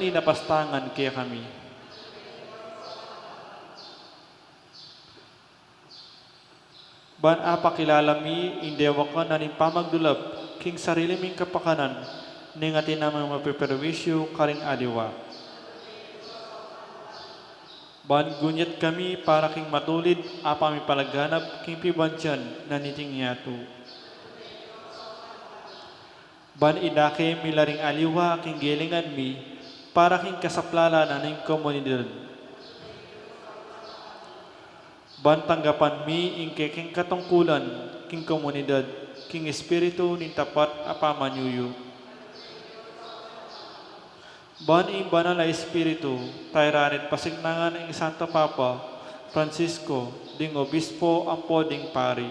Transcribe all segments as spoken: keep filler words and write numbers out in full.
Napastangan kekami. Ban apakilala mi ing dewakan na ning pamagdulap king sarili ming kapakanan, ning atin naming mapiperwisyu karing aliwa. Ban gunyat kami para king matulid a pamipalaganap king pibandian na niting yatu. Ban idake mi la ring aliwa king gelingan mi para king kasaplalan na ning komunidad. Ban tanggapan mi ing kekeng katungkulan king komunidad king espiritu ning tapat a pamanyuyu. Ban ing Banal a Espiritu, tairan at pasignangan ing Santo Papa Francisco, ding obispo ampo ding pari.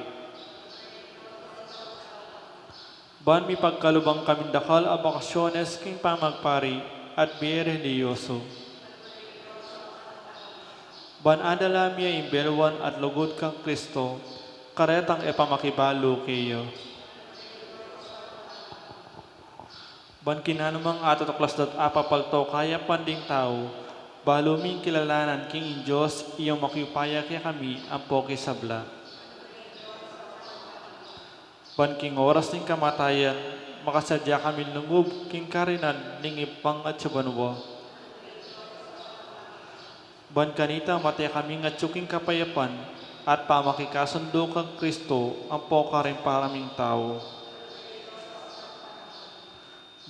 Ban mipagkalub kami king dakal a bokasyones king pamagpari at bie relihiyoso. Ban adala mi ing belwan at lugud kang Kristo, karetang e pamakibalu keya. Ban king nanumang atutuklas dat apapalto kayapan ding tau, balu ming kilalanan king ing Dios iyang makiupaya kekami ampo king sabla. Ban king oras ning kamatayan, makasadya kaming lungub king karinan ning Ibpang atsu banua. Ban kanita mate kaming atsu king kapayapan at pamakikasundu kang Kristo ampo karing paraming tau.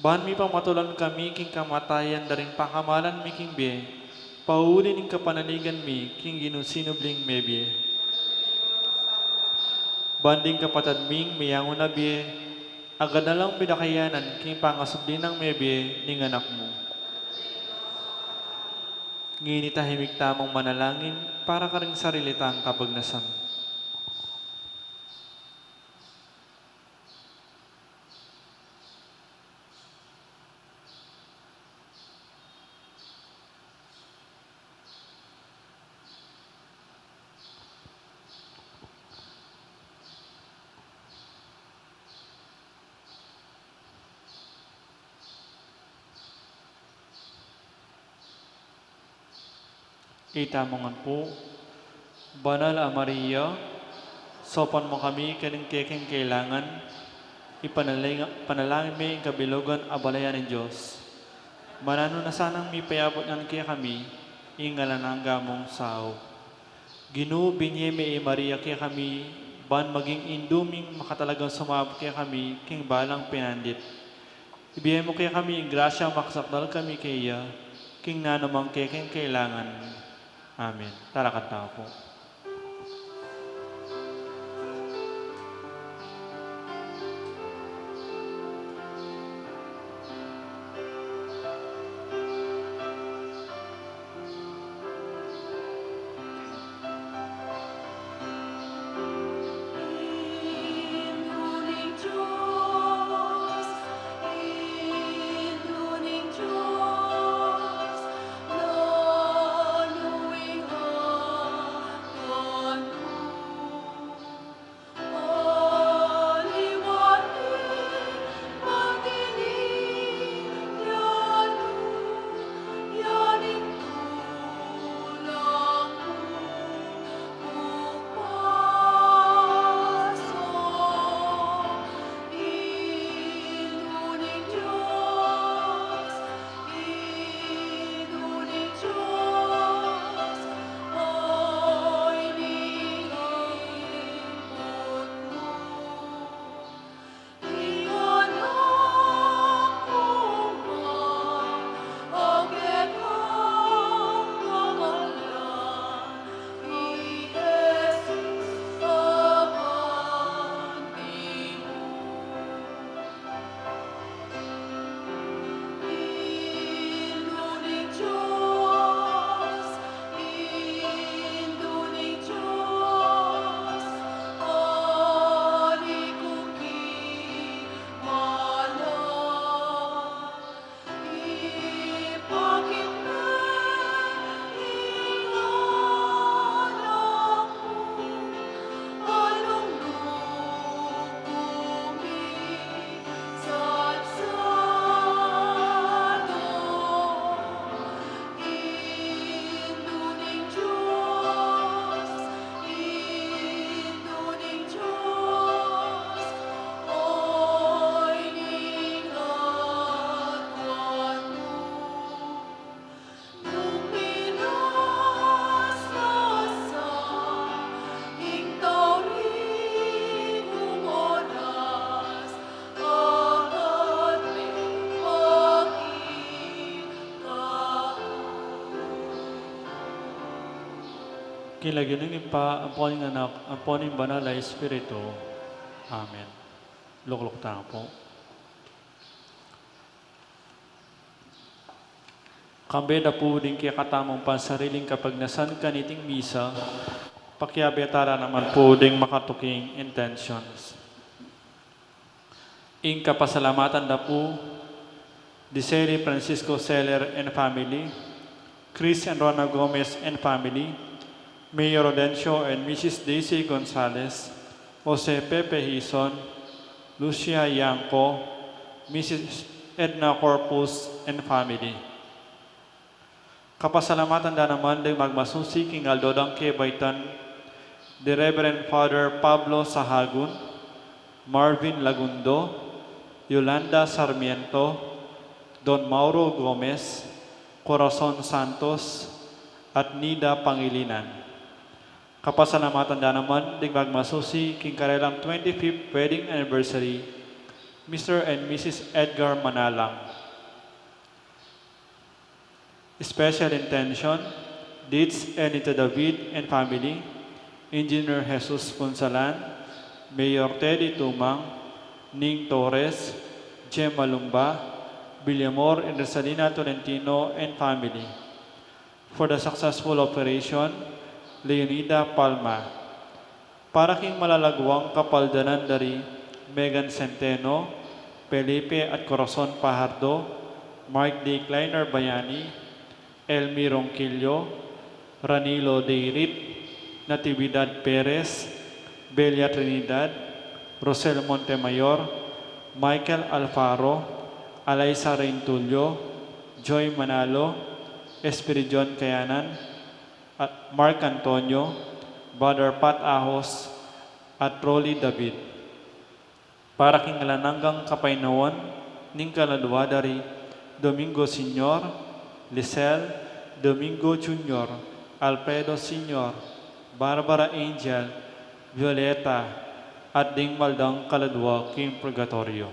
Ban mipamatulan kami king kamatayan da ring pakamalan mi king bie, pauli ning kapanaligan mi king Ginung sinubling mebie. Ban ding kapatad ming meyangu na bie, agad na lang midakayanan king pangasubli nang mebie ning Anak mu. Ngeni tahimik tamung manalangin para karing sarili tang kabagnasan. Itamu ngan pu. Banal a Maria, saupan mu kami king kekeng kailangan, ipanaling-, ipanalangin mi ing kabilugan a balayan ning Dios. Mananu na sanang mipayabut ngan kekami ing alang angga mung saup. Ginu, binie me i Maria kekami, ban maging indu ming makatalagang sumaup kekami king balang pinandit. Ibie mu kekami ing grasya makasakdal kami keya, king nanumang kekeng kailangan. Amen. Talakad tamu pu. King lagyu ning Ibpa, ampo ning Anak, ampo ning Banal a Espiritu. Amen. Lukluk tamu pu. Kambe da pu ding kekatamung pansariling kapagnasan kaniting misa, pakiabe ta la naman pu ding makatuking intentions. Ing kapasalamatan da pu, Diseli Francisco Seller and family, Chris and Rona Gomez and family, Mayor Rodencio and Missus Daisy Gonzalez, Jose Pepe Hizon, Lucia Yanco, Missus Edna Corpus and family. Kapasalamatan da naman ding magmasusi king aldo dang kebaitan, the Reverend Father Pablo Sahagun, Marvin Lagundo, Yolanda Sarmiento, Don Mauro Gomez, Corazon Santos, at Nida Pangilinan. Kapasalamatan da naman ding magmasusi king karelang twenty-fifth wedding anniversary, Mister and Missus Edgar Manalang. Special intention, Deeds Enita David and family, Engineer Jesus Punsalan, Mayor Teddy Tumang, Ning Torres, Gemma Lumba, Villamor and Rosalina Tolentino and family. For the successful operation, Leonida Palma. Para king malalaguang kapaldanan da ri Megan Centeno, Felipe at Corazon Pajardo, Mark D. Kleiner Bayani, Elmi Ronquillo, Ranilo Deirit, Natividad Perez, Belia Trinidad, Rosel Montemayor, Michael Alfaro, Alaisa Reintulio, Joy Manalo, Espiridion Kayanan, at Mark Antonio, Brother Pat Ahos, at Rolly David. Para king alang anggang kapaynawan ning kaladua da ri Domingo Senior, Lisel, Domingo Junior, Alfredo Senior, Barbara Angel, Violeta, at ding mal dang kaladua king purgatoryo.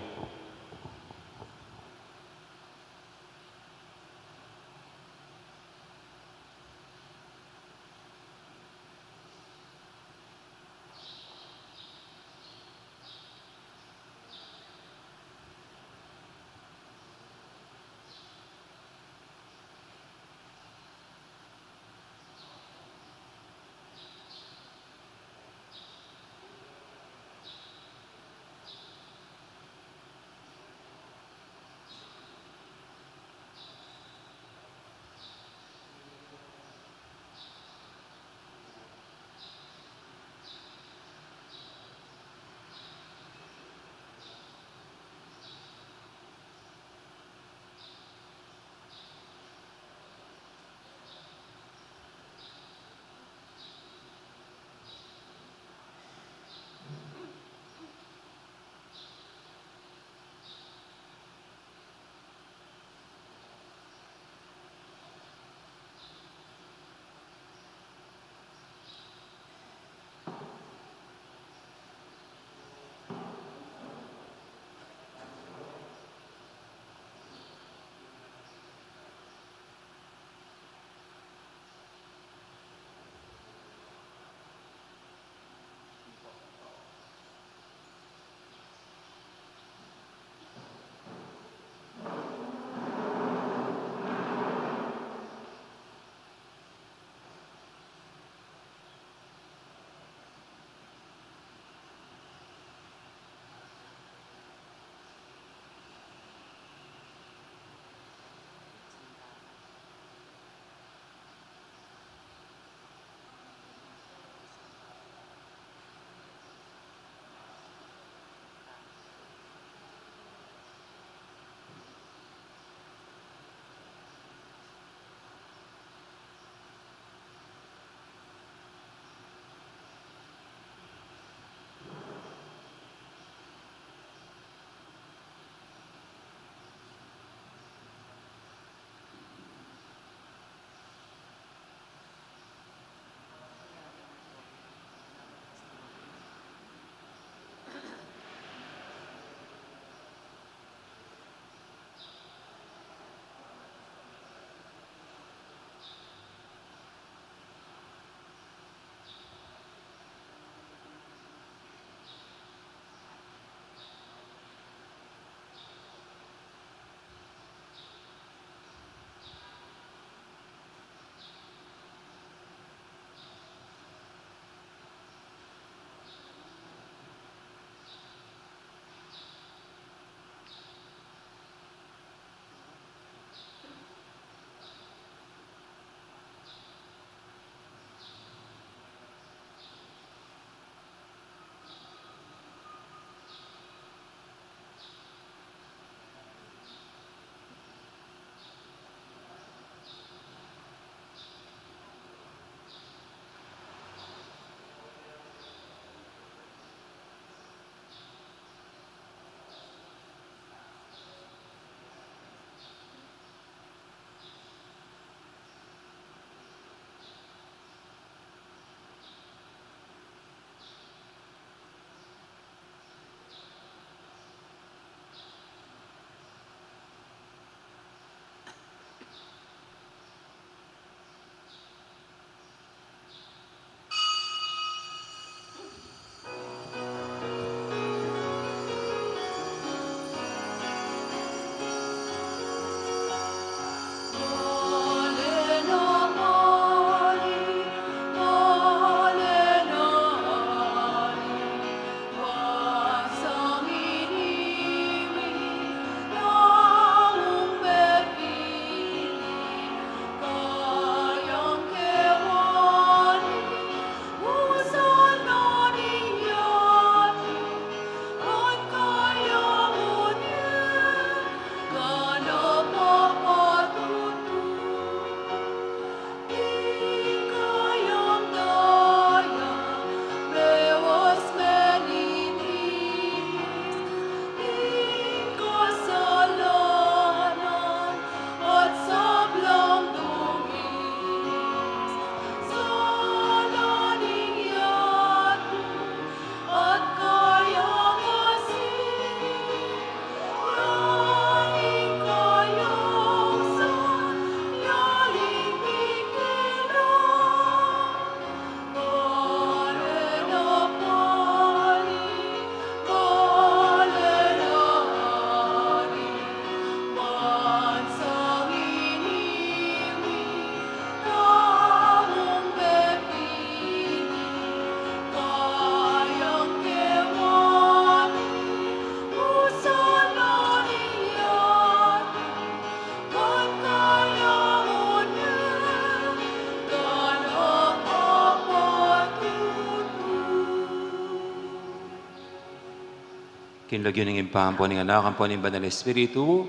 King lagyu ning Ibpa, ampo ning Anak, ampo ning Banal Espiritu.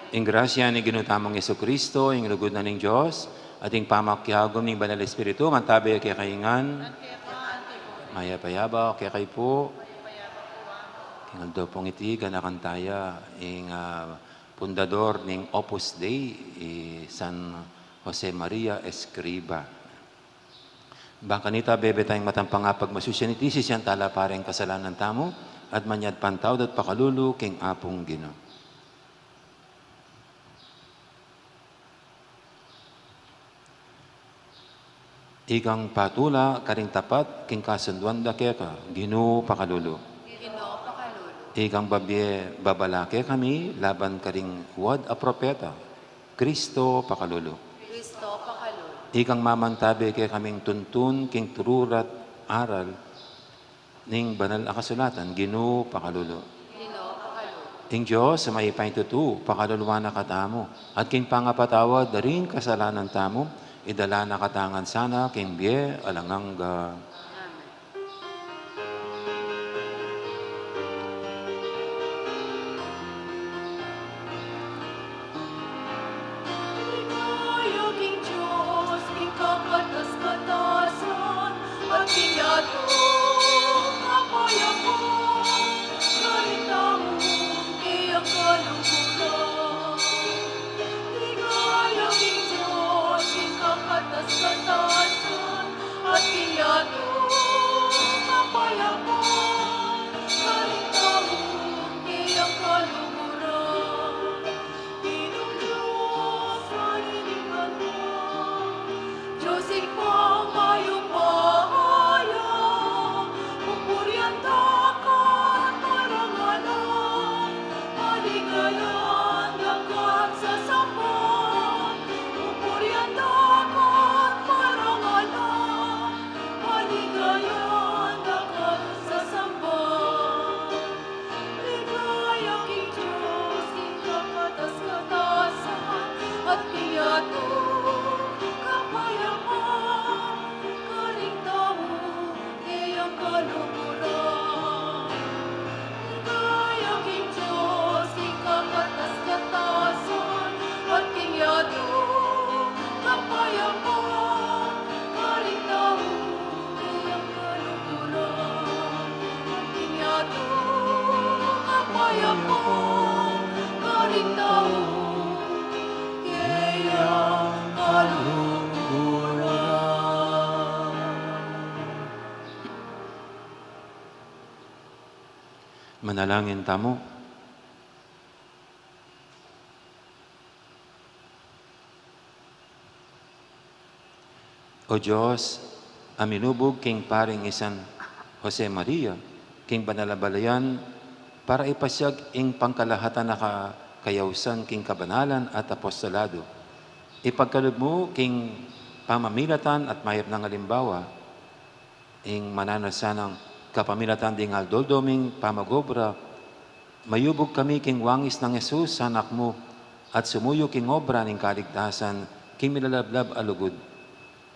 Ing grasya ning Ginu tamung Jesucristo, ing lugud na ning Dios, at ing pamakiagum ning Banal Espiritu, mantabe kekayu ngan. Mayap a abak kekayu pu. King aldo pung iti, ganakan taya ing, ah, pundador ning Opus Dei, i San Jose Maria Escriva. Bang kanita bebe tayang matampang apagmasusian iti, sisian tala para ing kasalanan tamu, at manyad pantawad at pakalulu king Apung Ginu. Ikang patula karing tapat king kasunduan da keka, Ginu pakalulu. Ginu pakalulu. Ikang babie babala kekami laban karing wad a propeta, Kristo pakalulu. Kristo pakalulu. Ikang mamantabe kekaming tuntun king tururat aral ning Banal a Kasulatan, Ginu pakalulu. Ginu pakalulu. Ing Dios a mayupayang tutu pakaluluan na katamu, at king pangapatawad da ring kasalanan tamu, idala na katamu ngan sana king bie alang angga. Amen. Ligaya king Dios, king kakatas-katasan, at king yatu, kapayapan, karing tamu, iyang kaluguran. Ligaya king Dios, king kakatas-katasan, at king yatu, kapayapan, karing tamu, iyang kaluguran. Ginung Dios, malilipan mo, Dios Ibpang mayupaya, pupurian da ka at parangalan, maligayan da ka at sasamban, pupurian da ka at parangalan, maligayan da ka at sasamban. Ligaya king Dios, king kakatas-katasan, at king yatu, kapayapan, karing tau, iyang kaluguran. Ligaya king Dios, king kakatas-katasan, at king yatu, kapayapan, karing tau, iyang kaluguran. King yatu, kapayapan, karing tau, iyang kaluguran. Manalangin tamu. O Dios, a minubug king paring i San Jose Maria king banal a balayan para ipasiag ing pangkalahatan a ka-, kayausan king kabanalan at apostolado, ipagkalub mu king pamamilatan at mayap nang alimbawa, ing mananu sanang kapamilatan ding aldo-aldo ming pamag-obra, mayubug kami king wangis nang Jesus a Anak mu, at sumuyu king obra ning kaligtasan king milalablab a lugud.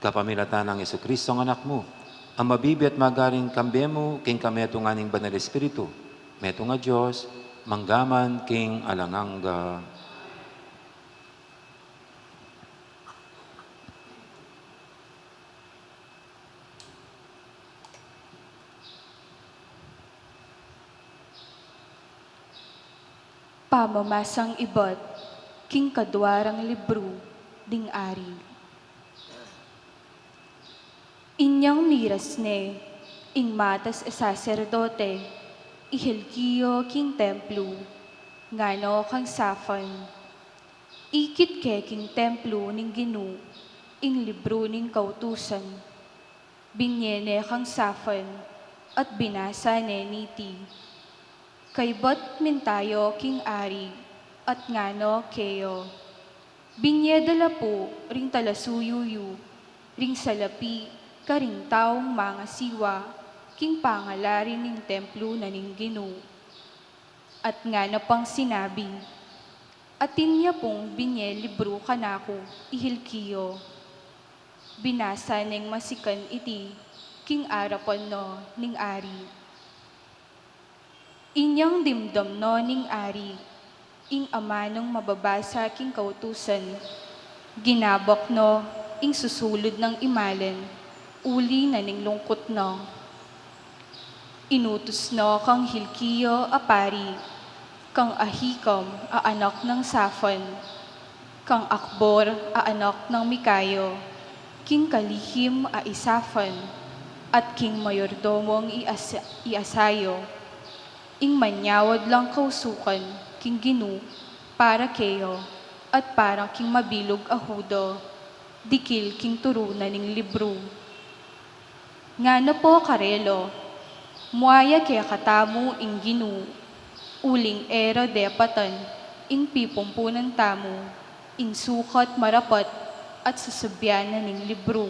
Kapamilatan nang Jesucristo a Anak mu, a mabibie at magaring kambe mu king kametungan ning Banal Espiritu, metung a Dios, mangga man king alang angga. Pamamasang ibat king kadua rang libru ding Ari. Inyang miras ne ing matas a saserdote i Hilkio king templu, ngana kang Safan, ikit ke king templu ning Ginu ing libru ning kautusan. Binie ne kang Safan at binasa ne niti. Kaybat minta yo king ari at ngana keyo, binie da la pu ring talasuyu yu ring salapi karing taung mangasiwa king pangalarin ning templu na ning Ginu. At ngana pang sinabi, atin ya pung binie libru kanaku i Hilkio. Binasa neng masikan iti king arapan no ning ari. Inyang dimdam no ning ari ing amanung mababasa king kautusan, ginabak no ing susulud nang imalen, uli na ning lungkut na. Inutus no kang Hilkia a pari, kang Ahikam a anak nang Safan, kang Akbor a anak nang Mikaya, king kalihim a i Safan, at king mayordomong i Asa-, i Asaya, ing manyawad lang kausukan king Ginu para keya, at para king mabilug a Juda, dikil king turu na ning libru. Ngana pa karela, mua ya kekatamu ing Ginu, uling e ra depatan ing pipumpunan tamu ing sukat marapat at sasabyan na ning libru.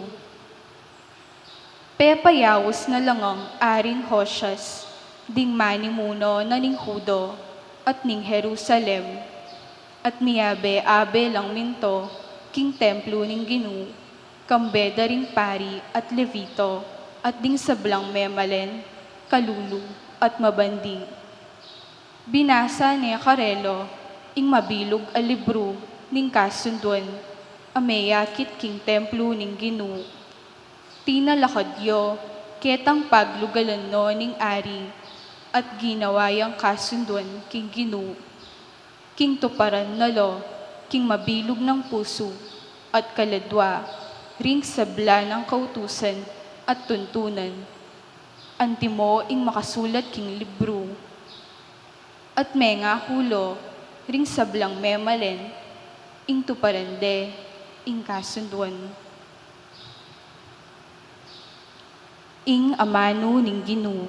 Pepayaus na la ngang Aring Josias, ding manimuna na ning Juda at ning Jerusalem, at miyabe-abe lang minta king templo ning Ginu, kambe da ring pari at Levita, at ding sablang memalen, kalulu, at mabandi. Binasa ne karela ing mabilug a libru ning kasunduan a meyakit king templo ning Ginu. Tinalakad ya ketang paglugalan no ning ari, at ginawa yang kasunduan king Ginu, king tuparan na la king mabilug nang pusu, at kaladua ring sabla nang kautusan at tuntunan, antimo ing makasulat king libru. At mengaku la ring sablang memalen ing tuparan de ing kasunduan. Ing amanu ning Ginu.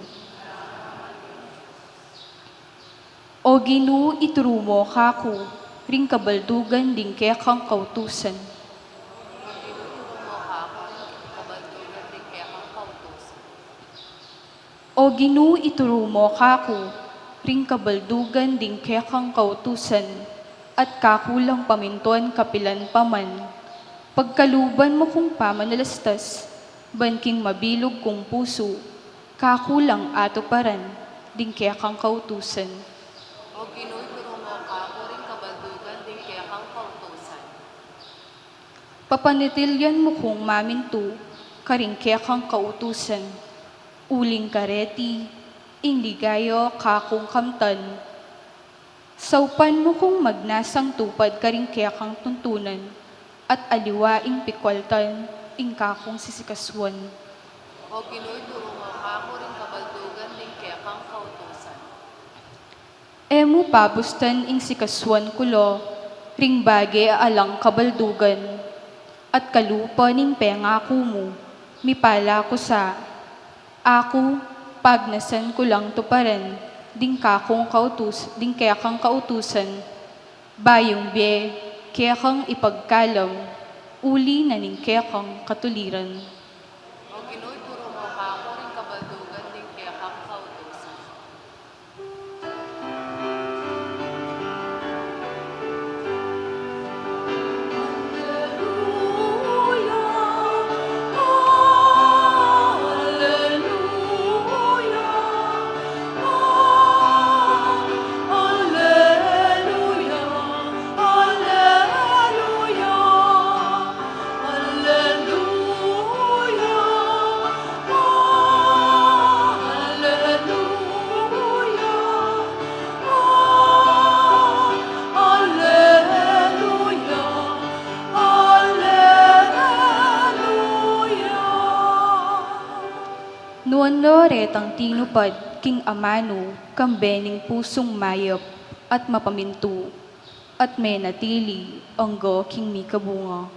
O Ginu, ituru mu kaku ring kabaldugan ding kekang kautusan. O Ginu, ituru mu kaku ring kabaldugan ding kekang kautusan, at kaku lang pamintuan kapilan pa man. Pagkaluban mu kung pamanalastas, ban king mabilug kung pusu, kaku lang atuparan ding kekang kautusan. O Ginu, ituru mu kaku ring kabaldugan ding kekang kautusan. Papanitilyan mu kung mamintu karing kekang kautusan, uling kareti ing ligaya kakung kamtan. Saupan mu kung magnasang tupad karing kekang tuntunan, at aliwa ing pikwaltan ing kakung sisikasuan. O Ginu, ituru mu kaku ring kabaldugan ding kekang kautusan. E mu pabustan ing sikasuan ku la ring bage a alang kabaldugan, at kalupa ning pengaku mu, mipala ku sa. Aku, pagnasan ku lang tuparan ding kakung kautus-, ding kekang kautusan, bayung bie kekang ipagkalam, uli na ning kekang katuliran. O Ginu, ituru mu kaku ring kabaldugan ding kekang kautusan. Nuan la retang tinupad king amanu kambe ning pusung mayap at mapamintu, at menatili angga king mikabunga.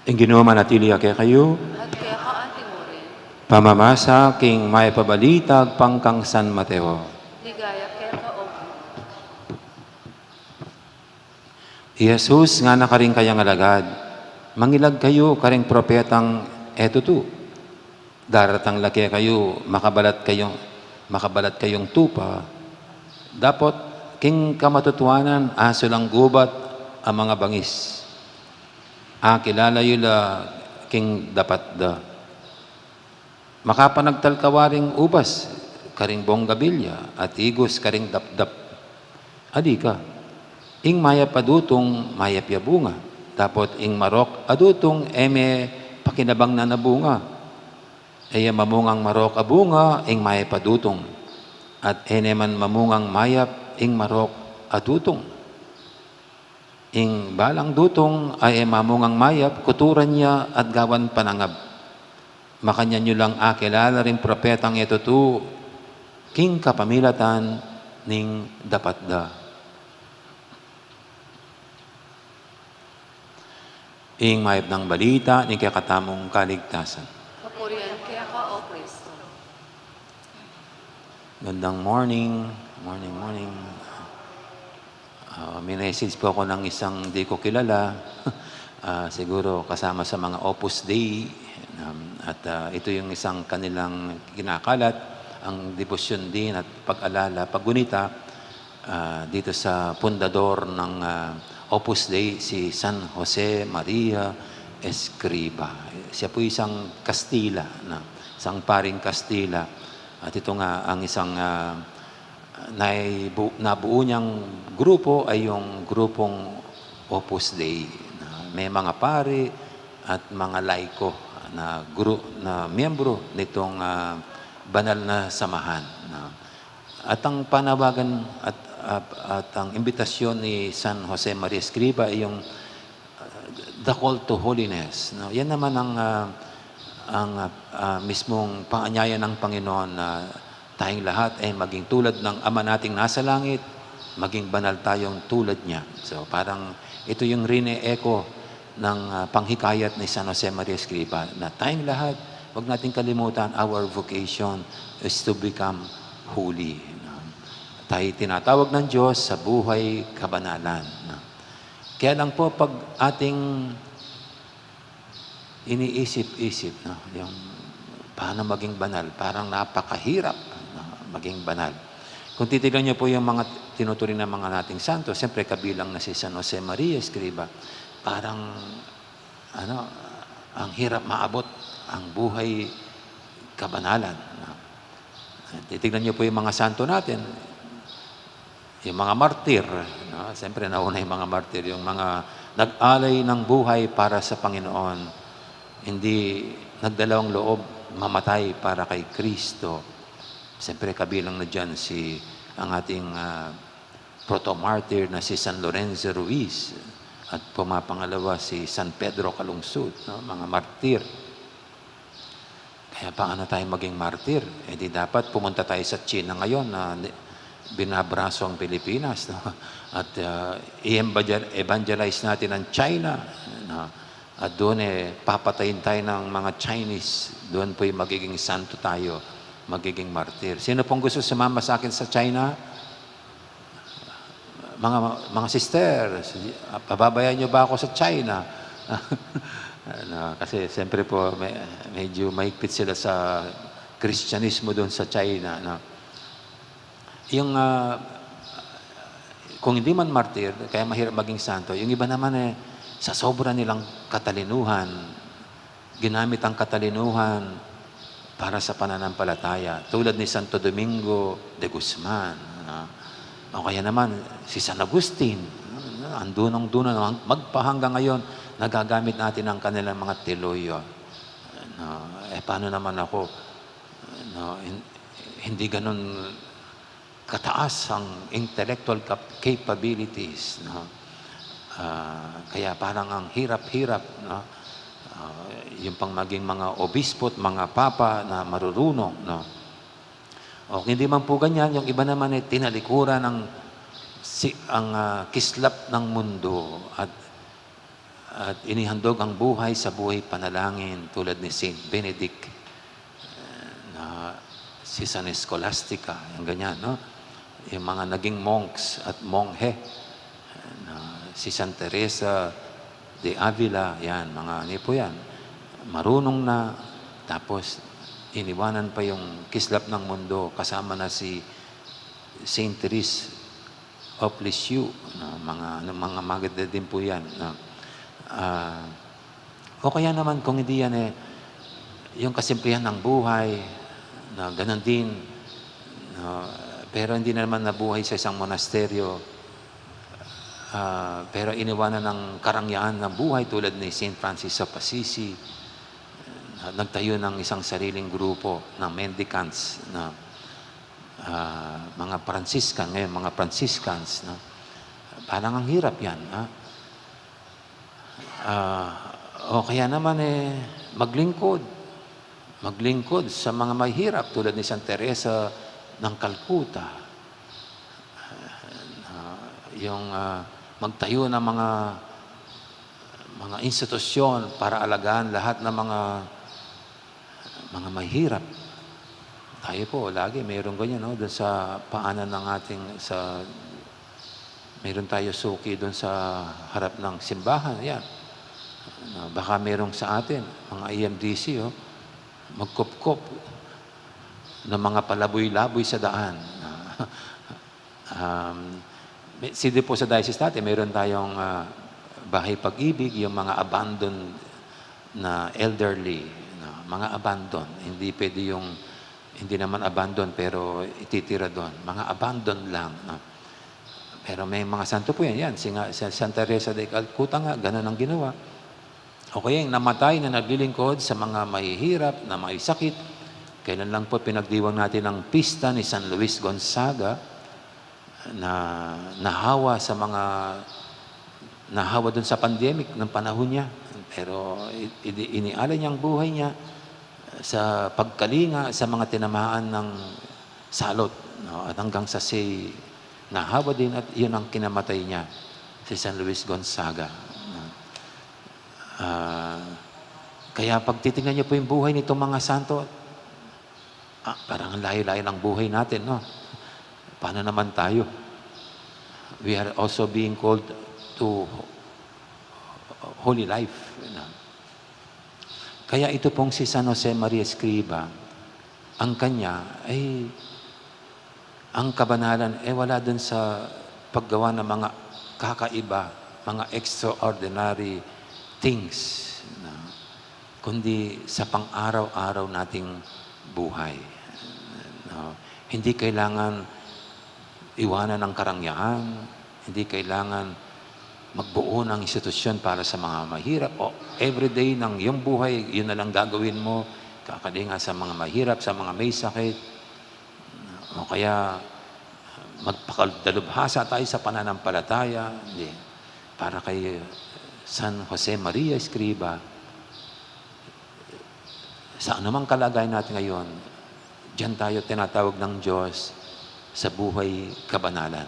Ing Ginu manatili ya kekayu. At keka antimurin. Pamamasa king mayap a balita agpang kang San Mateo. Ligaya keka, O Ginu. I Jesus ngana karing kayang alagad, "Mangilag kayu karing propetang e tutu. Daratang la kekayu makabalat kayung, makabalat kayung tupa, dapot king kamatutuanan asu lang gubat a mangabangis. Akilala yu la king dapat da. Makapanagtal ka waring ubas karing bonggabilya at igus karing dapdap. Ali ka, ing mayap a dutung, mayap ya bunga, dapot ing marok a dutung e me pakinabangnan a bunga. E ya mamungang marok a bunga ing mayap a dutung, at e ne man mamungang mayap ing marok a dutung. Ing balang dutung a e mamungang mayap, kuturan ya at gawan panangab. Makanyan yu lang akilala ring propetang e tutu king kapamilatan ning dapat da." Ing mayap nang balita ning kekatamung kaligtasan. Kapurian keka, O Kristo. Gandang morning. Morning, morning. Ah, minessage po ako ng isang di ko kilala. Ah, siguro kasama sa mga Opus Dei. Um, at, ah, ito yung isang kanilang kinakalat, ang debosyon din at pag-alala, paggunita, ah, dito sa pundador ng, ah, Opus Dei, si San Jose Maria Escriva. Siya po isang Kastila, na, isang paring Kastila. At ito nga ang isang, ah, naibu-, nabuo niyang grupo ay yung grupong Opus Dei, na may mga pari at mga laiko na gru-, na miyembro nitong, ah, banal na samahan, na. At ang panawagan at, at, at ang imbitasyon ni San Jose Maria Escriva ay yung, ah, the call to holiness, no? Yan naman ang, ah, ang, ah, ah, mismong panganyaya ng Panginoon na tayong lahat ay maging tulad ng Ama nating nasa langit, maging banal tayong tulad niya. So, parang ito yung rine-echo ng, ah, panghikayat ni San Jose Maria Escriva na tayong lahat, wag nating kalimutan, our vocation is to become holy, no? Tayo tinatawag ng Diyos sa buhay kabanalan, no? Kaya lang po, pag ating iniisip-isip, no, yung paano maging banal, parang napakahirap, no, maging banal. Kung titignan niyo po yung mga tinuturing ng mga nating santo, siyempre kabilang na si San Jose Maria Escriva, parang, ano, ang hirap maabot ang buhay kabanalan, no? Titignan niyo po yung mga santo natin, yung mga martir, no? Siyempre, nauna yung mga martir, yung mga nag-alay ng buhay para sa Panginoon, hindi nagdalawang loob mamatay para kay Kristo. Siyempre, kabilang na dyan si, ang ating, ah, proto-martyr na si San Lorenzo Ruiz at pumapangalawa si San Pedro Calungsod, no? Mga martir. Kaya paano tayo maging martir? Eh, di dapat pumunta tayo sa China ngayon na ni-, binabraso ang Pilipinas, no? At, ah, i-evangel-, evangelize natin ang China, no? At doon, eh, papatayin tayo ng mga Chinese. Doon po'y magiging santo tayo, magiging martir. Sino pong gusto sumama sa akin sa China? Mga, mga sister, si-, pababayaan niyo ba ako sa China? Ano, kasi siyempre po, me-, medyo mahigpit sila sa Kristyanismo doon sa China, no? Yung, ah, kung hindi man martir, kaya mahirap maging santo, yung iba naman, eh, sa sobra nilang katalinuhan, ginamit ang katalinuhan para sa pananampalataya, tulad ni Santo Domingo de Guzman, no? O kaya naman, si San Agustin, no? Ang dunong-duno, mag-, magpahanggang ngayon, nagagamit natin ang kanilang mga teluyo, no? Eh, paano naman ako? No? Hin-, hindi ganun kataas ang intellectual cap-, capabilities, no? Ah, kaya parang ang hirap-hirap, no? Ah, yung pang maging mga obispo at mga papa na marurunong, no? O hindi man po ganyan, yung iba naman ay tinalikuran ang, si-, ang, ah, kislap ng mundo at at inihandog ang buhay sa buhay panalangin tulad ni Saint Benedict, eh, na si San Scholastica, yung ganyan, no? Yung mga naging monks at monghe, eh, na si Santa Teresa de Avila, yan, mga ano po yan. Marunong na, tapos iniwanan pa yung kislap ng mundo, kasama na si Saint Therese of Lisieux, no? Mga, ano, mga maganda din po yan, no? Ah, o kaya naman, kung hindi yan, eh, yung kasimplihan ng buhay, na ganun din, no? Pero hindi na naman nabuhay sa isang monasteryo, ah, pero iniwanan ng karangyaan ng buhay tulad ni Saint Francis of Assisi, na nagtayo ng isang sariling grupo ng mendicants, na, ah, mga Franciscan, ngayon mga Franciscans, no? Parang ang hirap yan, ha? Ah, o kaya naman, eh, maglingkod. Maglingkod sa mga mahirap tulad ni Santa Teresa ng Calcutta. Ah, yung, ah, magtayo ng mga, mga institusyon para alagaan lahat ng mga, mga mahirap. Tayo po, lagi mayroong ganyan, no? Doon sa paanan ng ating, sa, mayroon tayo suki doon sa harap ng simbahan, yan. Na baka mayroong sa atin, mga E M D C, oh, magkupkup ng mga palaboy-laboy sa daan. Um, may, siyempre po sa diocese natin, mayroon tayong, ah, bahay pag-ibig, yung mga abandoned na elderly, no? Mga abandon. Hindi pwede yung, hindi naman abandon, pero ititira doon. Mga abandon lang, no? Pero may mga santo po yan. Yan, si nga, si Santa Teresa de Calcutta nga, ganun ang ginawa. O kaya yung namatay na naglilingkod sa mga mahihirap, na may sakit. Kailan lang po pinagdiwang natin ang pista ni San Luis Gonzaga na nahawa sa mga, nahawa dun sa pandemic ng panahon niya. Pero i-, i-, inialay niya ang buhay niya sa pagkalinga sa mga tinamaan ng salot, no? At hanggang sa si, nahawa din at yun ang kinamatay niya, si San Luis Gonzaga, no? Ah, kaya pag titingnan niyo po yung buhay nitong mga santo, ah, parang ang layo-layo ng buhay natin, no? Paano naman tayo? We are also being called to holy life, you know? Kaya ito pong si San Jose Maria Escriva, ang kanya ay ang kabanalan, eh, wala dun sa paggawa ng mga kakaiba, mga extraordinary things, no? Kundi sa pang-araw-araw nating buhay, no? Hindi kailangan iwanan ang karangyaan, hindi kailangan magbuo ng institusyon para sa mga mahirap. O, everyday ng iyong buhay, yun na lang gagawin mo, kakalinga sa mga mahirap, sa mga may sakit, o kaya magpakadalubhasa tayo sa pananampalataya, hindi. Para kay San Jose Maria Escriva, sa anumang kalagayan natin ngayon, diyan tayo tinatawag ng Diyos sa buhay kabanalan.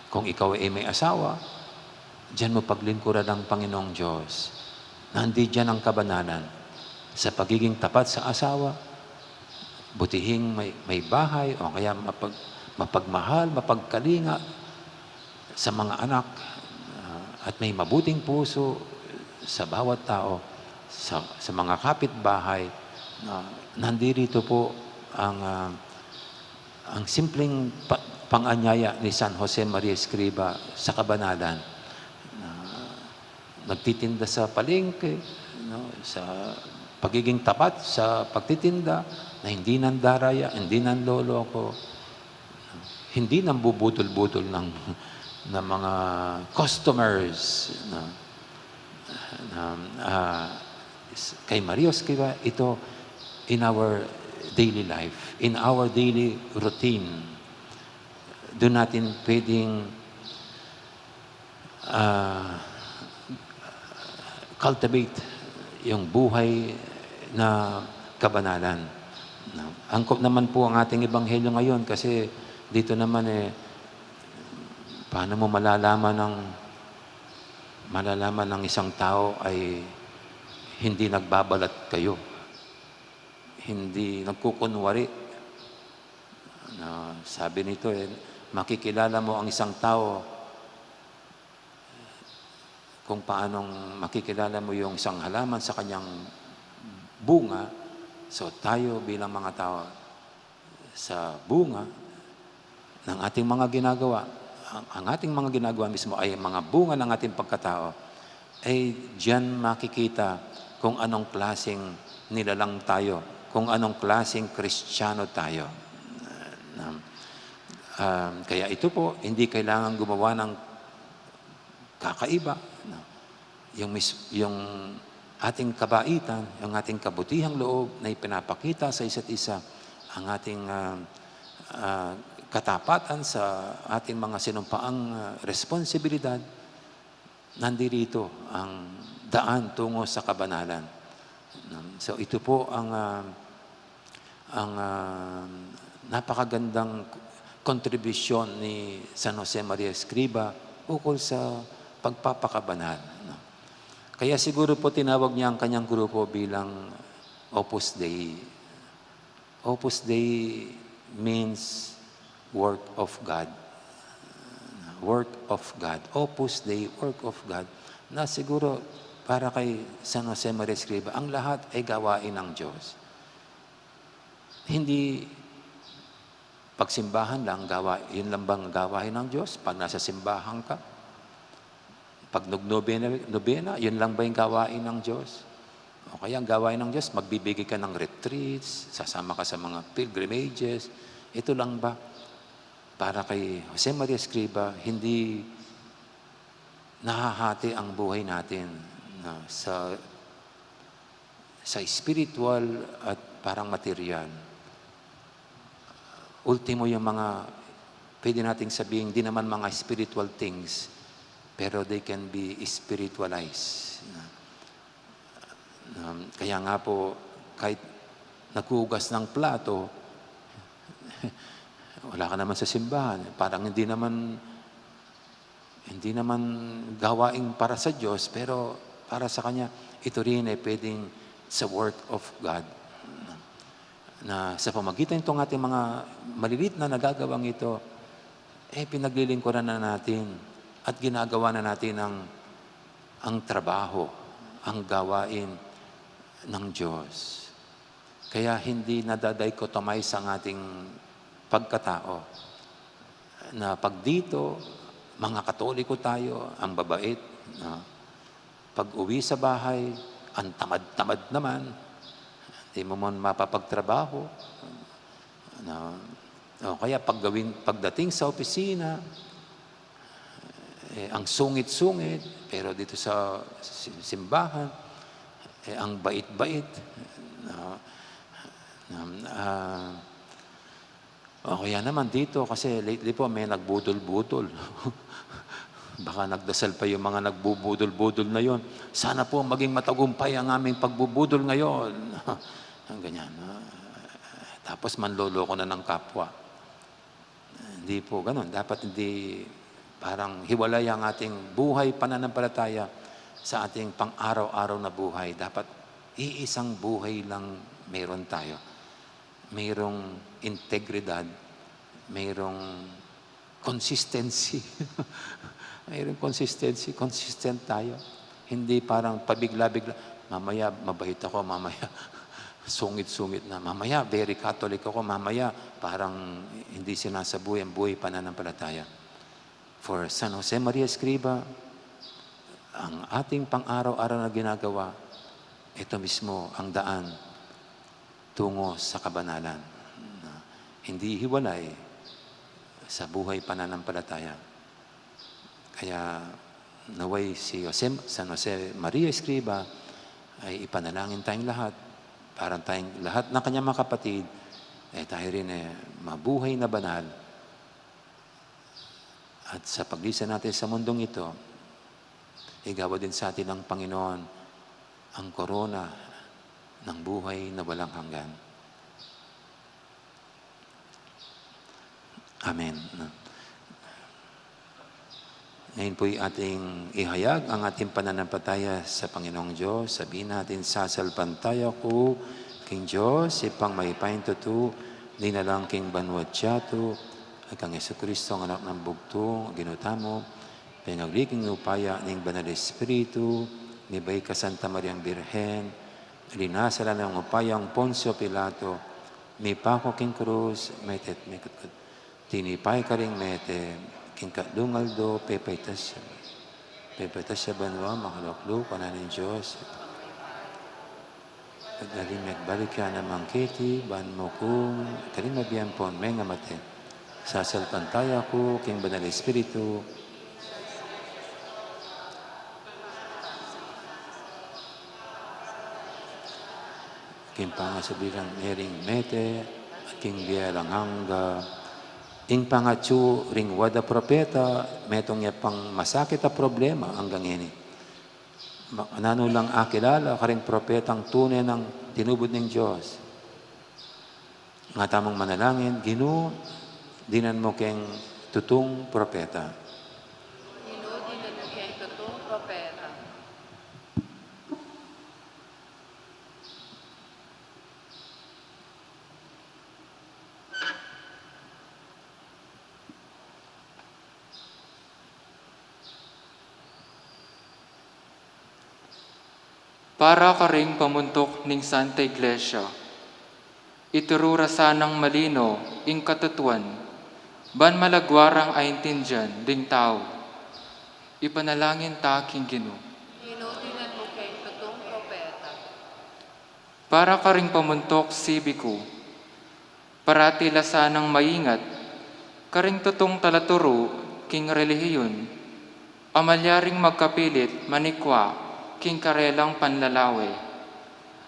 Kung ikaw ay may asawa, diyan mo paglingkuran ang Panginoong Diyos. Nandito diyan ang kabanalan sa pagiging tapat sa asawa, butihing may, may bahay, o kaya mapag-, mapagmahal, mapagkalinga sa mga anak, ah, at may mabuting puso sa bawat tao, sa, sa mga kapitbahay. Na, nandirito po ang, ah, ang simpleng pa-, panganyaya ni San Jose Maria Escriva sa kabanalan. Na, nagtitinda sa palengke, no, sa pagiging tapat sa pagtitinda, na hindi nandaraya, hindi nanloloko, hindi nambubutol-butol ng, ng mga customers, no? Na, ah, s-, kay Maria Escriva, ito in our daily life, in our daily routine. Doon natin pwedeng ah, cultivate yung buhay na kabanalan. No? Angkop naman po ang ating ebanghelyo ngayon kasi dito naman, eh, paano mo malalaman ng, malalaman ng isang tao ay hindi nagbabalat kayo, hindi nagkukunwari? Na sabi nito, eh, makikilala mo ang isang tao kung paanong makikilala mo yung isang halaman sa kanyang bunga, so tayo bilang mga tao, sa bunga ng ating mga ginagawa, ang, ang ating mga ginagawa mismo ay mga bunga ng ating pagkatao, ay diyan makikita kung anong klaseng nilalang tayo, kung anong klaseng Kristiyano tayo. Um, um, kaya ito po, hindi kailangan gumawa ng kakaiba, no? Yung mis-, yung ating kabaitan, yung ating kabutihang loob na ipinapakita sa isa't isa, ang ating, ah, ah, katapatan sa ating mga sinumpaang, ah, responsibilidad, nandirito ang daan tungo sa kabanalan. So, ito po ang, ah, ang, ah, napakagandang kontribusyon ni San Jose Maria Escriba ukol sa pagpapakabanal, no? Kaya siguro po tinawag niya ang kanyang grupo bilang Opus Dei. Opus Dei means work of God. Work of God. Opus Dei, work of God. Na siguro para kay San Jose Maria Escriba, ang lahat ay gawain ng Diyos. Hindi pagsimbahan lang, gawa, yun lang bang gawain ng Diyos? Pag nasa simbahan ka, pag nag-nobena, nobena, yun lang ba yung gawain ng Diyos? O kaya ang gawain ng Diyos, magbibigay ka ng retreats, sasama ka sa mga pilgrimages. Ito lang ba? Para kay Jose Maria Escriba, hindi nahahati ang buhay natin, no, sa, sa spiritual at parang material. Ultimo, yung mga pwede nating sabihin, di naman mga spiritual things, pero they can be spiritualized. Um, kaya nga po, kahit naghuhugas ng plato, wala ka naman sa simbahan. Parang hindi naman, hindi naman gawain para sa Diyos, pero para sa kanya, ito rin ay pwedeng sa work of God. Na sa pamagitan nitong ating mga malilit na nagagawang ito, eh, pinaglilingkuran na natin at ginagawa na natin ang, ang trabaho, ang gawain ng Diyos. Kaya hindi nadadikotomize ang ating pagkatao. Na pag dito, mga Katoliko tayo, ang babait, no? Pag-uwi sa bahay, ang tamad-tamad naman. Di mo man mapapagtrabaho. No? O kaya pag gawin, pagdating sa opisina, eh, ang sungit-sungit, pero dito sa si-, simbahan, eh, ang bait-bait. No? Um, ah, o kaya naman dito, kasi lately po may nagbudol-budol. Baka nagdasal pa yung mga nagbubudol-budol na yon. "Sana po maging matagumpay ang aming pagbubudol ngayon." Ang ganyan, no? Tapos manloloko na ng kapwa. Hindi po ganun. Dapat hindi, parang hiwalay ang ating buhay pananampalataya sa ating pang-araw-araw na buhay. Dapat iisang buhay lang meron tayo. Mayroong integridad, mayroong consistency. Mayroong consistency, consistent tayo. Hindi parang pabigla-bigla, "Mamaya mabait ako, mamaya sungit-sungit na, mamaya very Catholic ako, mamaya parang hindi sinasabuhay ang buhay pananampalataya." For San Jose Maria Escriba, ang ating pang-araw-araw na ginagawa, ito mismo ang daan tungo sa kabanalan, na hindi hiwalay sa buhay pananampalataya. Kaya naway si Jose, San Jose Maria Escriba ay ipanalangin tayong lahat, para tayong lahat ng kanyang mga kapatid, eh, tayo rin, eh, mabuhay na banal. At sa paglisan natin sa mundong ito, igawa din sa atin ng Panginoon ang korona ng buhay na walang hanggan. Amen. Ngayon po'y ating ihayag ang ating pananampalataya sa Panginoong Diyos. Sabihin natin, "Sasalpantaya ku king Diyos, Ibpang mayupayang tutu, dinalang king banua't yatu, at kang Jesucristo, ang Anak nang bugtung, Ginu tamu, Pengagli king upaya ning Banal Espiritu, mibait kang Santa Mariang Birhen, linasa la ning upayang Poncio Pilato, mipaku king krus, metet mikutkut. Tinipa ya karing mete, king katlung aldo, pepaitas ya. Pepaitas ya banua, makalukluk kanan ning Dios. At dali megbalik ya naman keti, ban mu kung karing mabie ampon mengamate. Sasalpantaya ku king Banal Espiritu, king pangasubli lang ne ring mete, at king bie alang angga. Ing pangatsu ring wada propeta, metung ya pang masakit a problema anggang ini. Ma-, nanu lang akilala karing propetang tune nang tinubud ning Dios. Nga tamung manalangin, Ginu, dinan mu keng tutung propeta. Ginu, dinan mu keng tutung propeta. Para karing pamuntuk ning Santa Iglesia, ituru ra sanang malino ing katutuan, ban malagwa rang aintindian ding tau. Ipanalangin ta king Ginu. Ginu, dinan mu keng tutung propeta. Para karing pamuntuk sibiku, parati la sanang maingat karing tutung talaturu king relihiyon, a malyaring magkapilit manikwa king karelang panlalawe.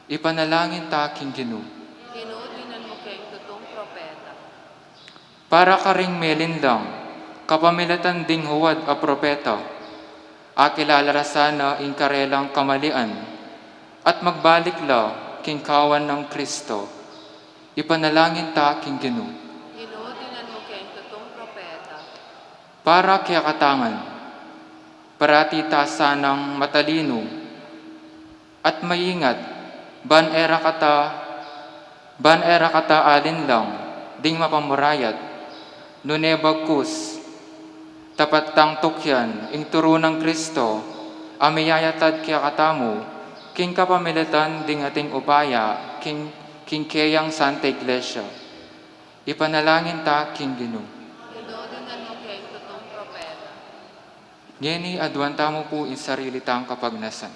Ipanalangin ta king Ginu. Ginu, dinan mu keng tutung propeta. Para karing melinlang kapamilatan ding huwad a propeta, akilala ra sana ing karelang kamalian, at magbalik la king kawan nang Kristo. Ipanalangin ta king Ginu. Ginu, dinan mu keng tutung propeta. Para kekatang ngan, parati ta sanang matalinu at maingat, ban e ra kata, ban e ra kata alinlang ding mapamurayat, nune bagkus, tapat tang tukyan ing turu nang Kristo, a miyayatad kekatamu, king kapamilatan ding ating upaya, king, king keyang Santa Iglesia. Ipanalangin ta king Ginu. Ginu, dinan mu keng tutung propeta. Ngeni, aduan tamu pu ing sarili tang kapagnasan.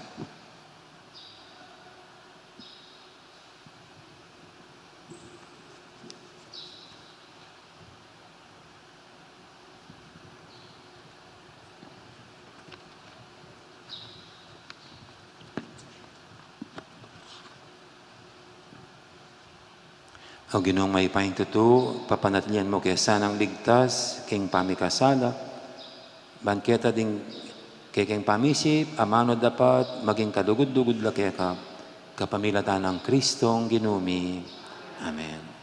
O Ginung mayupayang tutu, papanatilian mu ke sanang ligtas king pamikasala, ban keta ding kekeng pamisip, amanu dapat maging kalugud-lugud la keka, kapamilatan nang Kristong Ginu mi. Amen.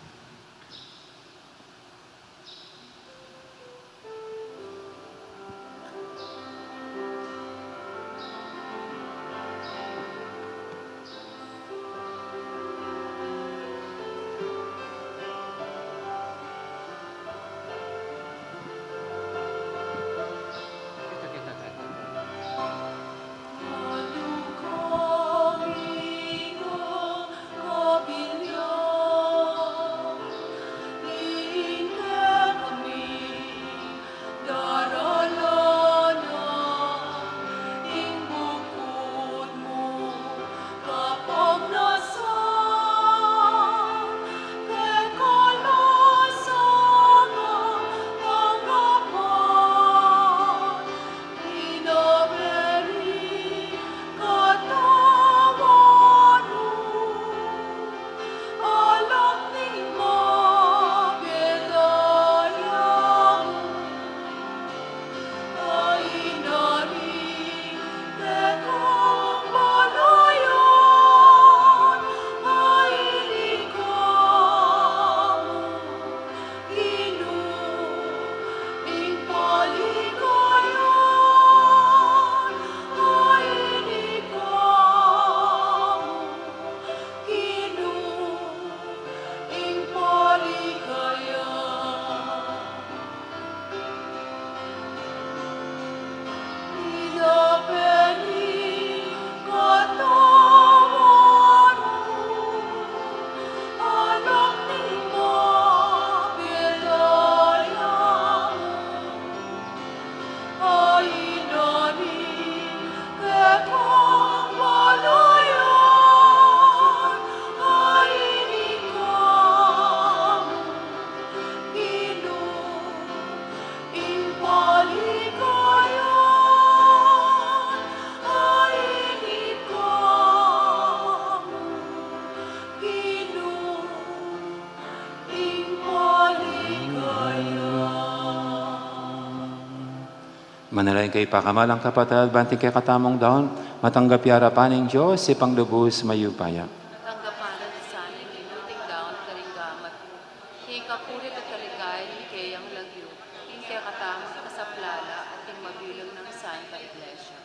Manalangin kayu, pakamalan kung kapatad, ban iting kekatamung daun matanggap ya arapan ning Dios, Ibpang lubus mayupaya. Tanggapan na sana ning Ginu iting daun karing gamat mu, king kapurian at kaligayan ning keyang lagyu, king kekatamung kasaplalan at king mabilug nang Santa Iglesia.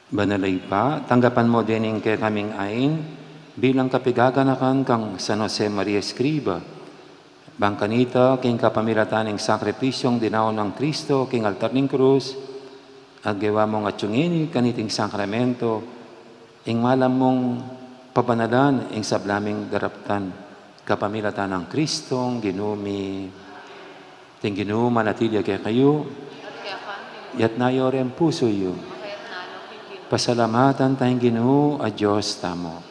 Banal a Ibpa, tanggapan mu deni ing kekaming ain bilang kapigaganakan kang San Jose Maria Escriba. Ban kanita, king kapamilatan ning sakripisyung dinaun nang Kristo king altar ning krus, aggewa mung atiu ngeni kaniting sakramento, ing malam mung pabanalan ing sabla ming daraptan. Kapamilatan nang Kristong Ginu mi. Ing Ginu manatili ya kekayu. Iyatas yu reng pusu yu. Pasalamatan taya ing Ginu a Dios tamu.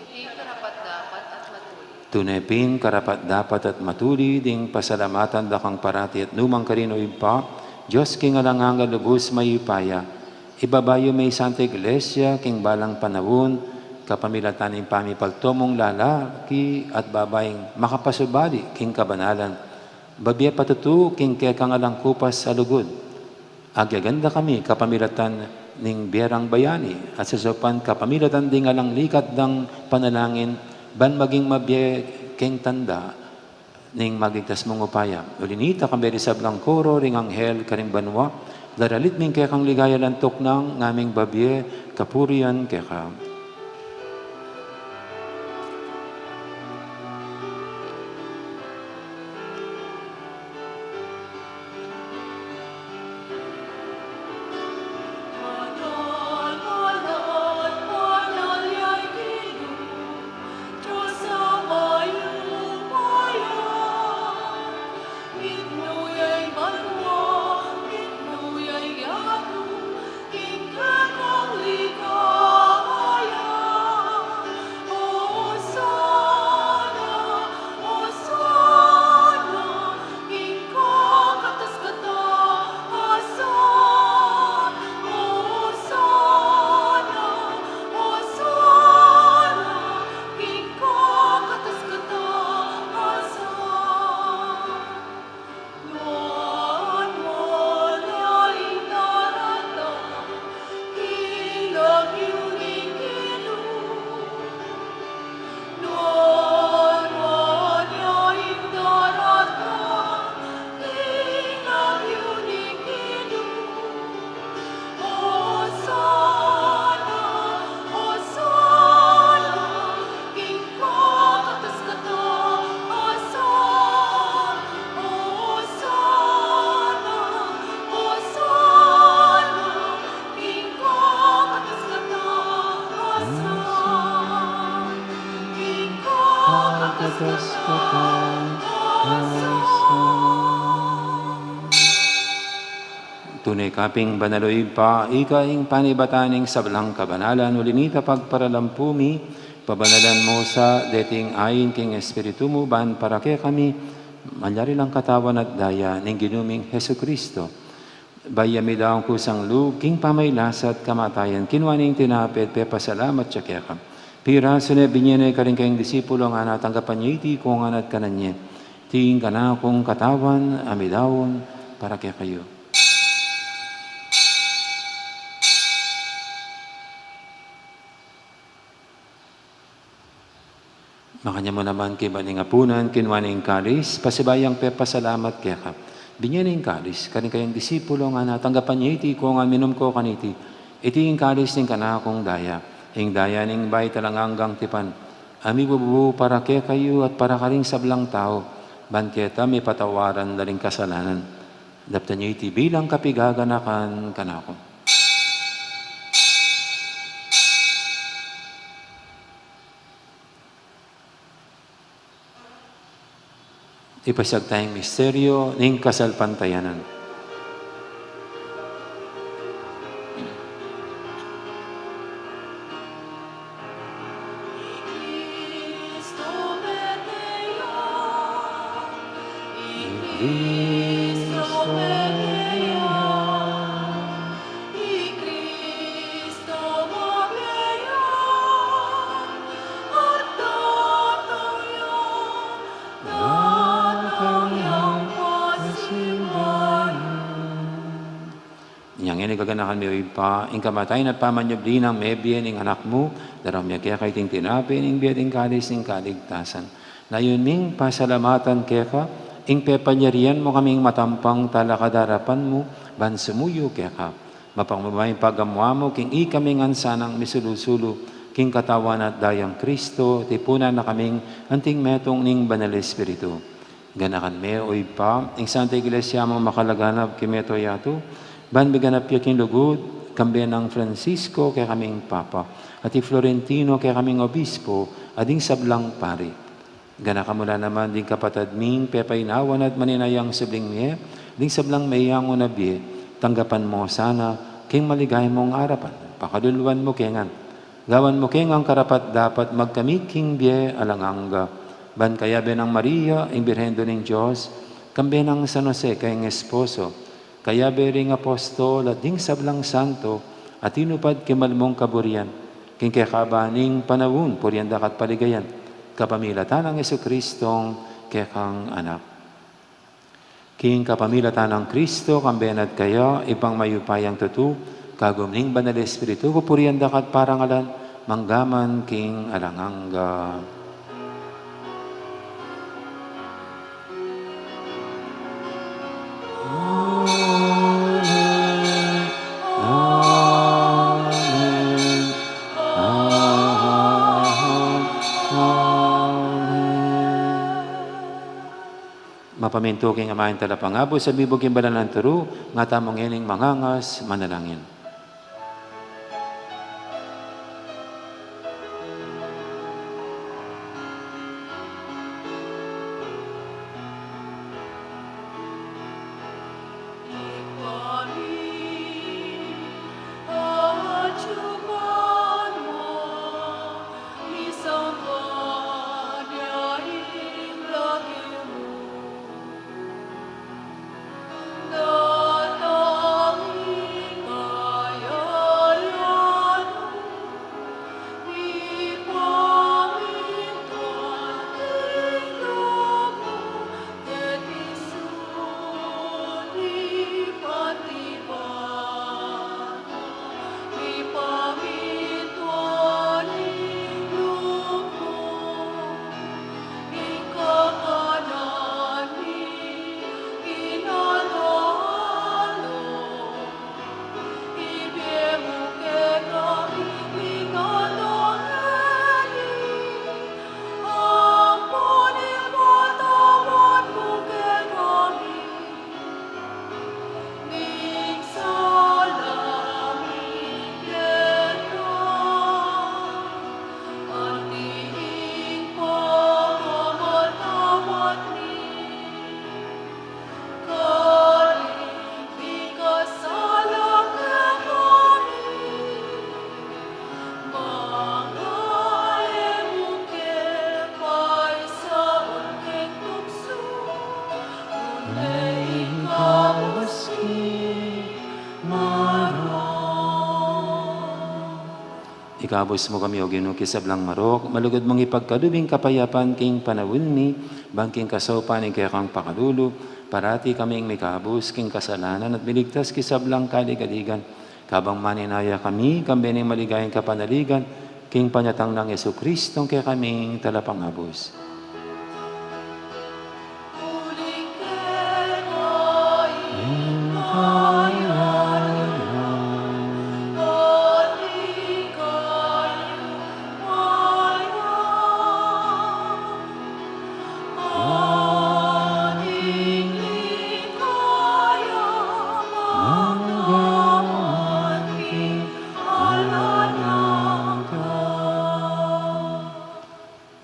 Tune pin karapat-dapat at matulid ing pasalamatan da kang parati at nu man karin, O Ibpa, Dios king alang angga, lubus mayupaya. Ibaba yu me ing Santa Iglesia king balang panaun, kapamilatan ning pamipaltu mung lalaki at babaing makapasubali king kabanalan, babie patutu king kekang alang kupas a lugud. Agyaganda kami kapamilatan ning bie rang bayani, at sasaupan kapamilatan ding alang likat dang panalangin, ban maging mabie keng tanda ning magligtas mung upaya. Uli nita, kambe ring sablang koro ring anghel karing banua, daralit mi ing kekang ligaya, lantuk nang ngaming babie kapurian keka. Tune ka pin banal, o Ibpa, ika ing panibatan ning sablang kabanalan, uli nita pagparalampu mi, pabanalan mu sa deting ain king Espiritu mu, ban para kekami malyari lang katawan at daya ning Ginu ming Jesucristo. Bayu ya midaun kusang lub king pamagkasakit at kamatayan, kinua ne ing tinape, pepasalamat ya keka, pirasu ne, binie ne karing kayang disipulo, ngana, tanggapan ye iti, ikongan at kanan ye. Iti ing kanakung katawan a midaun para kekayu. Makanyan mu naman king apunan, kinua ne ing kalis, pasibayu yang pepasalamat keka, binie ne ing kalis karing kayang disipulo, ngana, tanggapan ye iti, ikongan, minum ko kaniti. Iti ing kalis ning kanakung daya, ing daya ning bayu at alang anggang tipan, a mibubu para kekayu at para karing sablang tau, ban keta mipatawaran la ring kasalanan. Daptan ye iti bilang kapigaganakan kanaku. Ipasiag taya ing misteryu ning kasalpantayanan. Gaganakan mi, o Ibpa, ing kamatayan at pamanyubli nang mebie ning Anak mu, daraun mi keka iting tinape ning bie at ing kalis ning kaligtasan. Layun ming pasalamatan keka ing pepalyarian mu kaming matampang talakad king arapan mu ban sumuyu keka. Mapagmamay pagamu-amu king ikami ngan sanang misulu-sulu king katawan at dayang Kristo, tipunan na kaming anting metung ning Banal Espiritu. Ganakan me, o Ibpa, ing Santa Iglesia mung makalaganap king mabilug a yatu, ban miganap ya king lugud, kambe nang Francisco kekaming Papa, at i Florentino kekaming Obispo, at ding sablang pari. Ganakan mu la naman ding kapatad ming pepainawan at maninayang subling mie, ding sablang meyangu na bie, tanggapan mu sana king maligaya mung arapan. Pakaluluan mu ke ngan. Gawan mu ke ngan karapat-dapat magkamit king bie alang angga. Ban kayabe nang Maria, ing Birhen Indu ning Dios, kambe nang San Jose, kayang esposo, kayabe ring apostol at ding sablang santo a tinupad king mal mung kaburian, king kekaban ning panaun, purian da ka at paligayan, kapamilatan nang Jesucristong kekang Anak. King kapamilatan nang Kristo, kambe na at kaya, Ibpang mayupayang tutu, kagum ning Banal Espiritu, pupurian da ka at parangalan, mangga man king alang angga. Amen. Amen. Amen. Mapamintu king Ama ing Talapangabus, at mibug king banal nang turu, nga tamu ngening mangangas, manalangin. Ikabus mu kami, O Ginu, king sablang marok, malugud mung ipagkalub ing kapayapan king panaun mi, ban king kasaupan ning kekang pakalulu, parati kaming mikabus king kasalanan at miligtas king sablang kaligaligan. Kabang maninaya kami, kambe ning maligayang kapanaligan, king panyatang nang Jesucristong kekaming Talapangabus.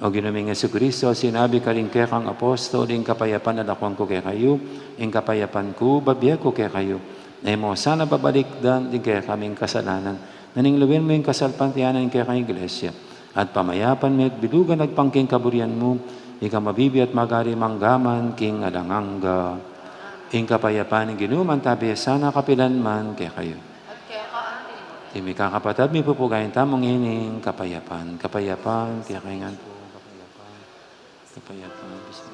O Ginu ming Jesucristo, sinabi ka karing kekang apostol, ing kapayapan lakwan ku kekayu, ing kapayapan ku bibie ku kekayu. E mu sana babalikdan ding kekaming kasalanan, nune lugdan mu ing kasalpantayanan ning kekang Iglesia, at pamayapan me at bilugan agpang king kaburian mu, ika mabibie at magari mangga man king alang angga. Ing kapayapan ning Ginu mantabi sana kapilan man kekayu. At keka mu rin. Ing mikakapatad, mipupugayan tamu ngening kapayapan. Kapayapan, kekayu ngan pu, kapayapan. Kapayapan, bisa.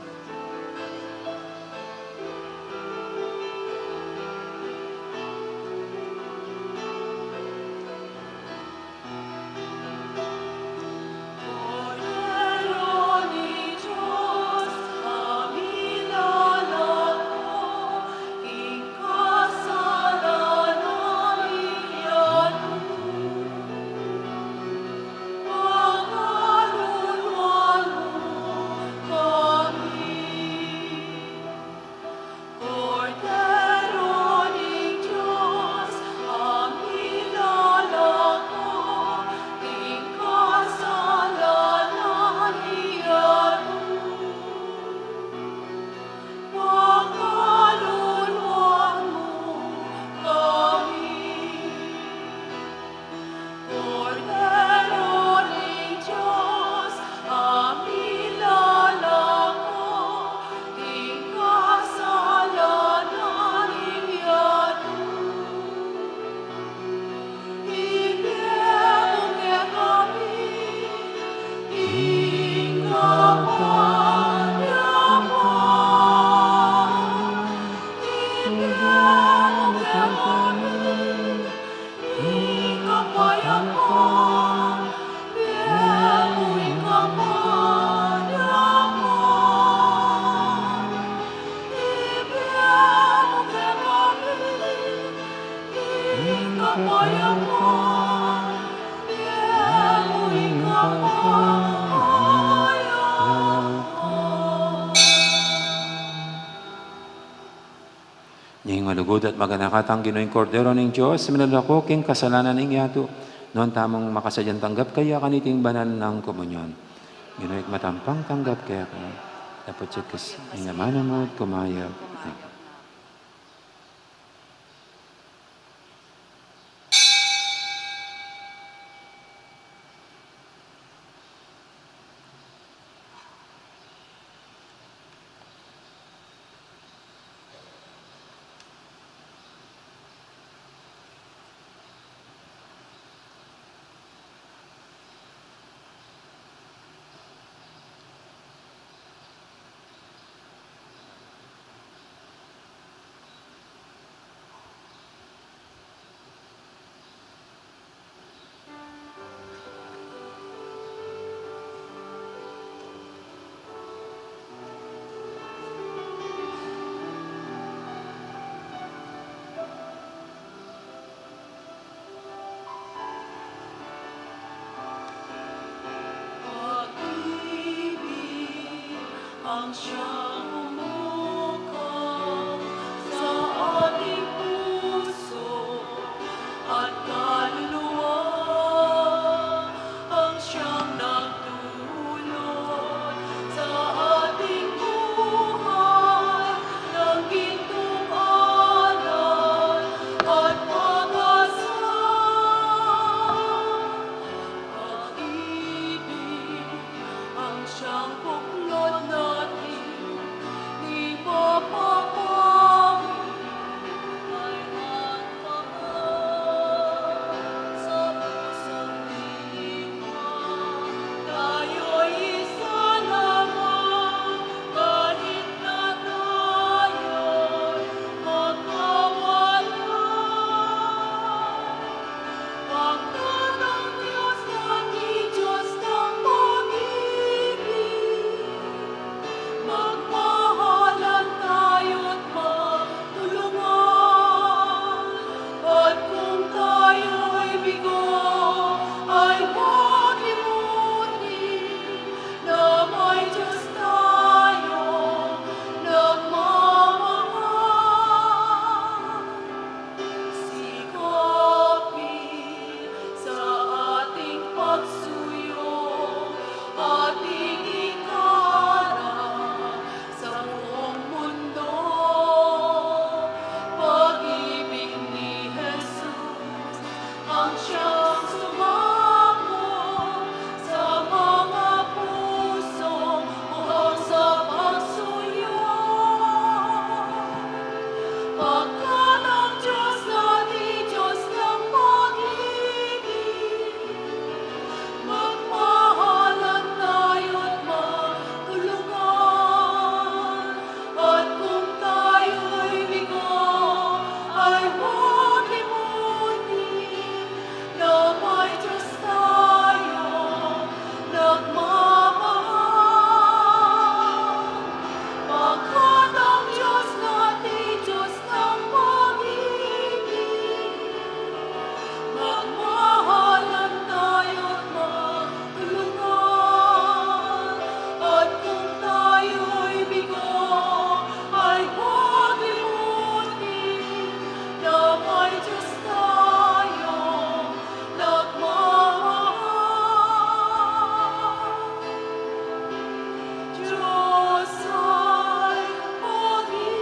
Malugud at maganaka tang Ginu, ing Kordero ning Dios, a milalako king kasalanan ning yatu. Nuan tamung makasadyang tanggap kaya kaniting banal nang komunyon. Ginu, ikmatampang tanggap keka, dapot ing amanu mu at kumayap. Pag-ibig ang siyang bumuka sa ating puso at kaluluwa, ang siyang nagdulot sa ating buhay ng gintong aral at pag-asa. Pag-ibig ang siyang bunglod natin, di mapapawi. Ay magmahal sa pusong himang, tayo'y isa lamang, kahit na tayo'y magkawala. Pagkat ang Diyos natin, Diyos ng pag-ibig, magmahalan tayo't magtulungan. At kung tayo'y bigo, ay huwag limutin na may Diyos tayong nagmamahal. Sikapin sa ating pagsuyo, ating ikaral sa buong mundo. Pag-ibig ni Jesus ang siyang sumako sa mga pusong buhos sa pagsuyo. Pagkat ang Diyos natin, Diyos ng pag-ibig, magmahalan tayo't magtulungan. At kung tayo'y bigo, ay huwag limutin na may Diyos tayong nagmamahal. Pagkat ang Diyos natin, Diyos ng pag-ibig, magmahalan tayo't magtulungan. At kung tayo'y bigo, ay huwag limutin na may Diyos tayong nagmamahal. Diyos ay pag-ibig.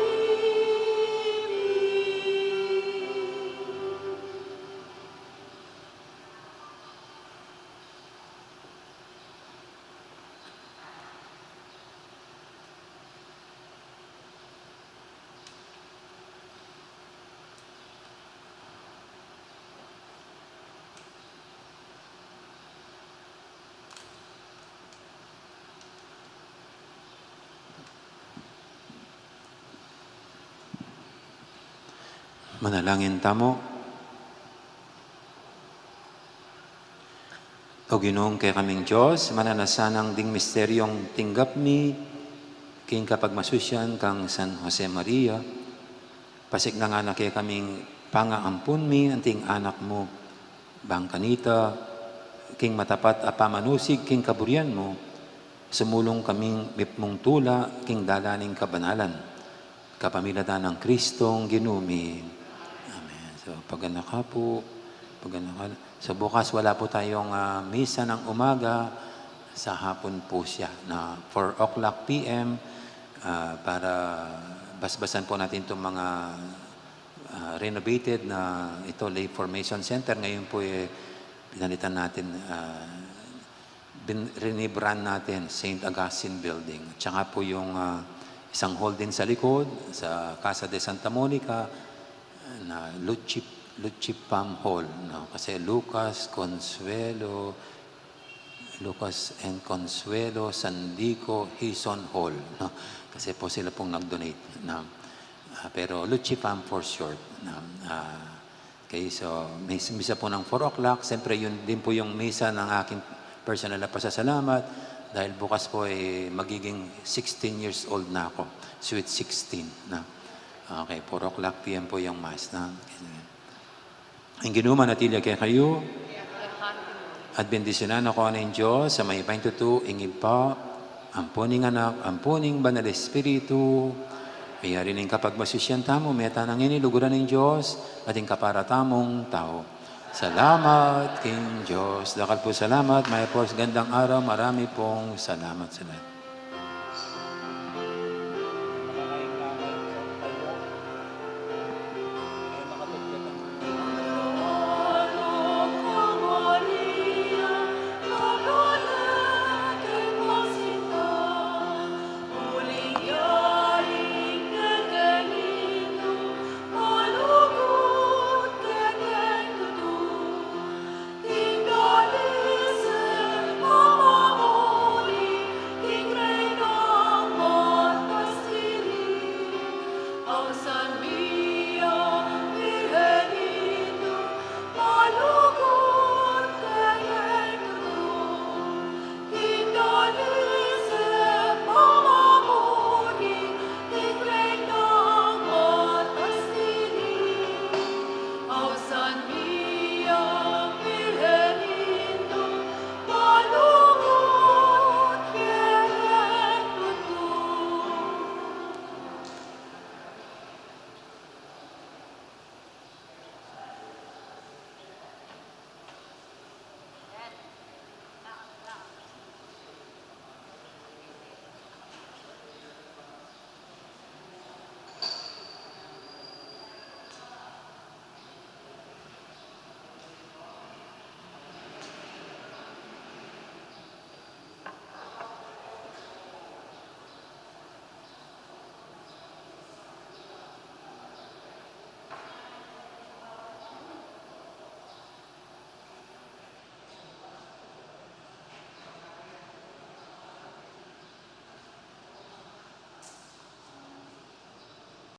Manalangin tamu. O Ginung kekaming Dios, mananu na sanang ding misteryung tinggap mi king kapagmasusian kang San Jose Maria, pasiknangan na kekaming pangaampun mi anting anak mu, bang kanita, king matapat a pamanusig king kaburian mu, sumulung kaming mipmung tula king dalan ning kabanalan. Kapamilatan ng Kristong Ginu mi. Amen. So, pagana ka po, pagana ka. So, bukas wala po tayong, ah, misa ng umaga. Sa hapon po siya na four o'clock P M, ah, para basbasan po natin itong mga, ah, renovated na ito, Lay Formation Center. Ngayon po, eh, pinalitan natin, ah, bin-, rinibrand natin, Saint Augustine Building. Tsaka po yung, ah, isang hall din sa likod, sa Casa de Santa Monica, na Luchi, Luchi Pam Hall, no? Kasi Lucas Consuelo, Lucas and Consuelo Sandico Hison Hall, no? Kasi po sila pong nag-donate, no? Ah, pero Luchi Pam for short, no? Ah, okay, so may misa po ng four o'clock. Siyempre, yun din po yung misa ng aking personal na pasasalamat dahil bukas po ay magiging sixteen years old na ako. Sweet sixteen, no? Okay, four o'clock P M po yung mass, no? Ing Ginu manatili kekayu. At bendisyonan na kayu ning Dios, sa mayupaya ning tutu, ing Ibpa, ampo ning Anak, ampo ning Banal Espiritu. Kaya rin ing kapagmasusian tamu, meta na ngeni luguran ning Dios, at ing kapara tamung tau. Salamat king Dios. Dakal pung salamat, mayap pung gandang araw, marami pong salamat sa lahat.